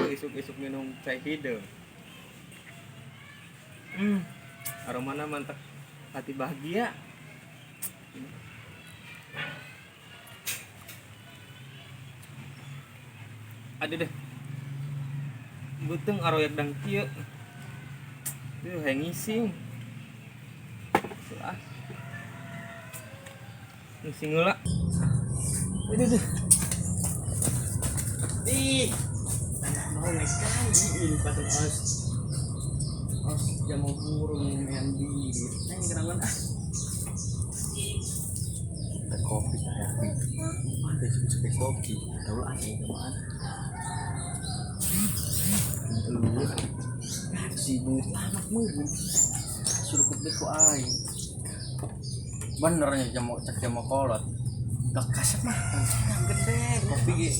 Isuk-isuk minum cai hideung. Aromana mantap, hati bahagia. Aduh deh. Beuteung aroyak dang kieu. Duh, hayang ngising. Ah. Ngising heula. Aduh duh. Ih, mau sekali ini patung os. Os jamu burung yang di. Neng kenapa ah? Teh kopi teh happy. Ada suka kopi. Tahu lah ini kemana? Lu si duit lama meureun. Suruh kubet ku aing. Benernya jamu cek jamu kolot. Gak kasep mah. Gede kopi ge.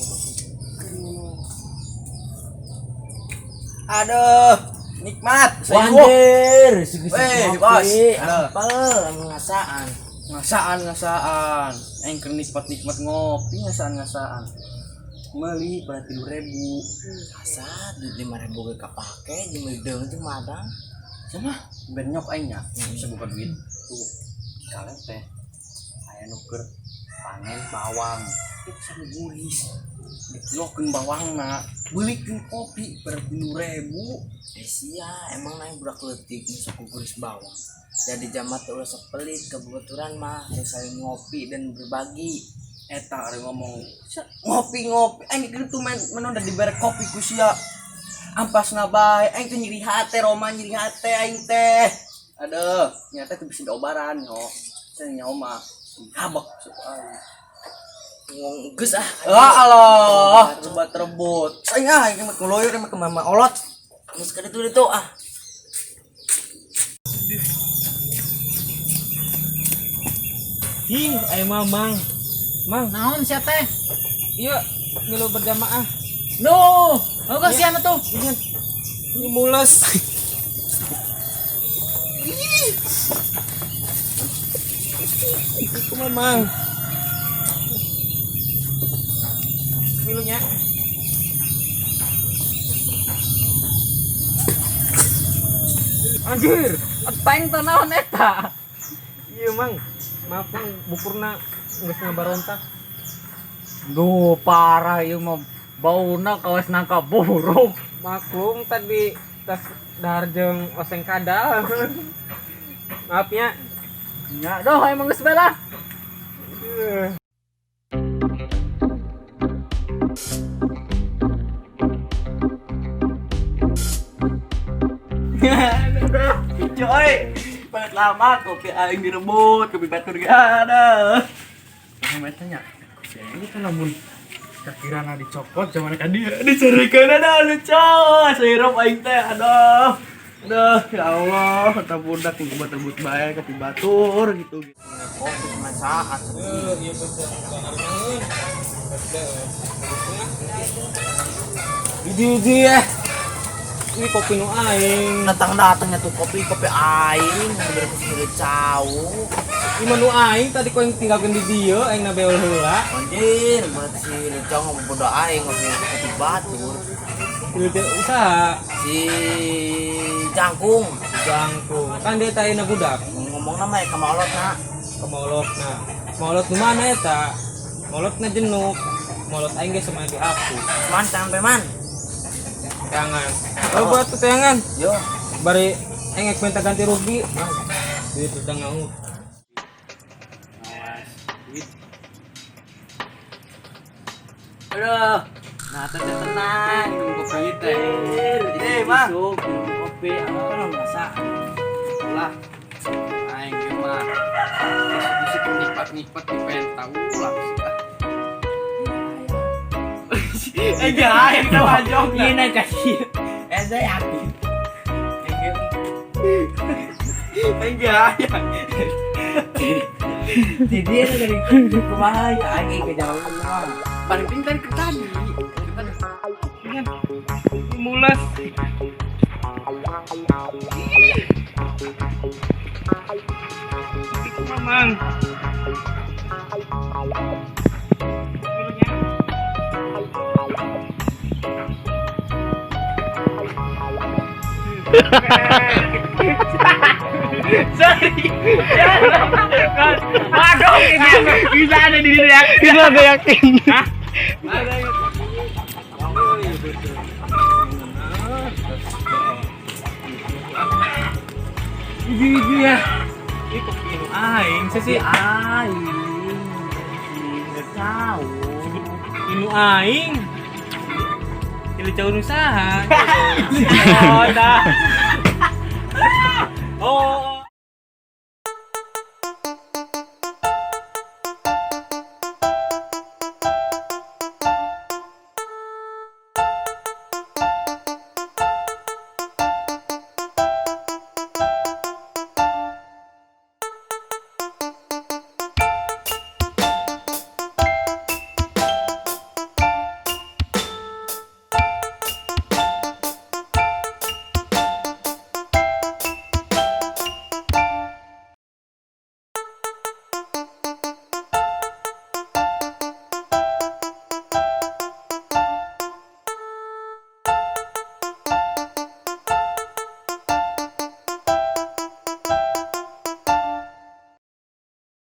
Aduh, nikmat. Wandir, Weh, bos. Apel, ngasaan. Ngasaan, ngasaan. Aing keur nikmat-nikmat ngopi ngasaan-ngasaan. Meuli pada 3.000. Asa duit 5.000 ge kapake jeung meuli deung teh madang. Sama benyok aing nya, bisa buka duit. Tuh, kalian teh aya nu keur panen bawang. Itu sama guris. Dikilokeun bawangna, beulikeun kopi per 3.000. Sia, emang naik budak leutik nu sok guris bawang. Jadi jamat teh ulah sok pelit kebabaturan mah harus saling ngopi dan berbagi. Eta ari ngomong ngopi-ngopi aing kitu men menunda dibere kopi ku sia. Ampasna bae aing teh nyeri hate Roma nyeri hate aing teh. Aduh, nyata teh bisa diobaran nyo. Teh nyaho mah habek sok aing. Ngomong geus ah. Ya Allah, coba terebut. Aing ah aing mah kuloyor mah ke mama olot. Geus ka ditu ditu ah. Ih, aya mamang. Mang, Naon sia teh? iya ngilu berjamaah. Duh, oh kasihan atuh. Ini mules. Iku mamang. Milunya. Anjir, Paing teh naon eta? Iya, Mang. Maaf, Mang, bukurna geus ngabarontak. Duh, parah ieu mah bauna kawas nangka buruk. Maklum tadi tas dahar jeung oseng kadal. Maaf ya. Nya doh emang geus bae lah. Coy, paling lama kopi aing direbut, kopi batur ge ada. Ini ini kan lamun kakirana dicopot zaman ka dia dicerikeun ada lucu sirup aing teh aduh. Aduh, ya Allah, kata budak rebut-rebut bae kopi batur gitu. Kopi cuma saat. Iya betul. Idi ya. Ini kopi nu aing. Datang-datangnya tuh kopi kopi aing, bener bener cau. Ini mah nu aing tadi kau yang tinggalkeun di dieu aing na beul heula. Anjir, berarti si Lecau ngomong bodoh aing ngopi kopi batur. Itu usaha Si Jangkung jangkung. Kan dia tadi na budak. ngomong nama ya kemolot na. Ke molotna. Molot nu mana eta? Molotna jenuk. Molot aing ge sama di aku. Man sampai man. Tangan. Oh buat tuh tangan. Yo, Bari aing ek minta ganti rugi. Duit udah ngaut. Awas, duit. Aduh, nah teh tenang, minum kopi teh. Eh, Mang. minum kopi apa masak. Lah, aing ge mah isuk-isuk nikmat-nikmat di penta ulah sih. Eh, jangan itu ajok. Iya naik kaki. Saya yakin. Enggak. Jadi dia dari kumaha ya aing ke jauh mah. Paling pintar ke tadi. Mules. Iku mamang. Milunya. Sorry. Aduh, bisa ada di sini yakin. Itu agak yakin. Hah? Ibu-ibu ya. Ini kopi nu aing sih. Aing. Nggak tahu. Inu aing. Ini jauh nu saha. Oh, dah. Oh.